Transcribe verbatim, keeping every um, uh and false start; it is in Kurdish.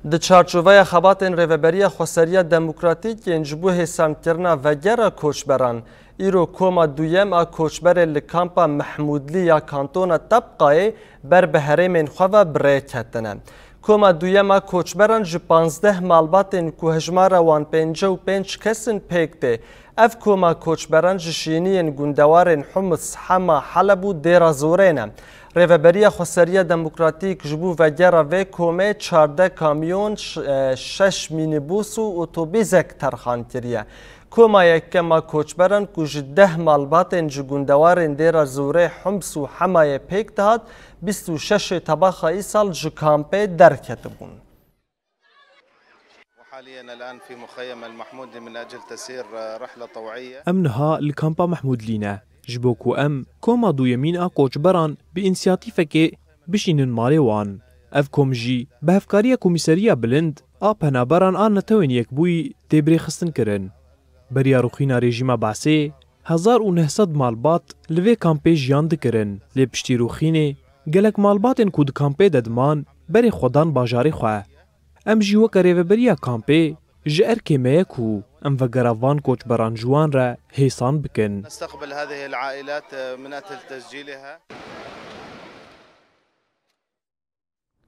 Di çarçoveya xebatên Rêveberiya Xweseriya Demokratîk yên ji bo hêsankirina vegera koçberan, îro koma duyem a koçberê li kampa Mehmûdlî ya kantona Tebqayê ber bi herêmên xwe ve bi rê ketine. Koma duyem a koçberan ji panzdeh malbatên ku hejmara wan pêncî û pênc kes in pêk tê. Ev koma koçberan ji şîniyên gundewarên Humis, Hema, Heleb û Dêra Zorê ne. Rêveberiya Xweseriya Demokratîk ji bo vegera vê komê çardeh kamyon, ş-, e, şeş mînîbûs û otobîzek terxan kiriye. Koma yekem a koçberan ku ji deh malbatên ji gundewarên Dêra Zorê, Humis û Hemayê pêk dihat, bîst û şeş Tebaxa îsal ji kampê derketibûn. وحاليا الآن في مخيم المحمودي من أجل تسير رحلة طوعية. Em niha li kampa Mehmûdlî ne, ji bo ku em koma duyemîn a koçberan bi însiyatîfekê bişînin malê wan. Ev kom jî bi hevkariya Komîseriya Bilind a Penaberan a Netewên Yekbûyî tê birêxistin kirin. Beriya rûxîna rejîma Basê, hezar û neh sed malbat li vê kampê jiyan dikirin, lê piştî rûxînê gelek malbatên ku di kampê de diman berê xwe dan bajarê xwe. Em jî weke rêveberiya kampê ji erkê me ye ku em vegera van koçberan ji wan re hêsan bikin. نستقبل هذه العائلات من أجل تسجيلها.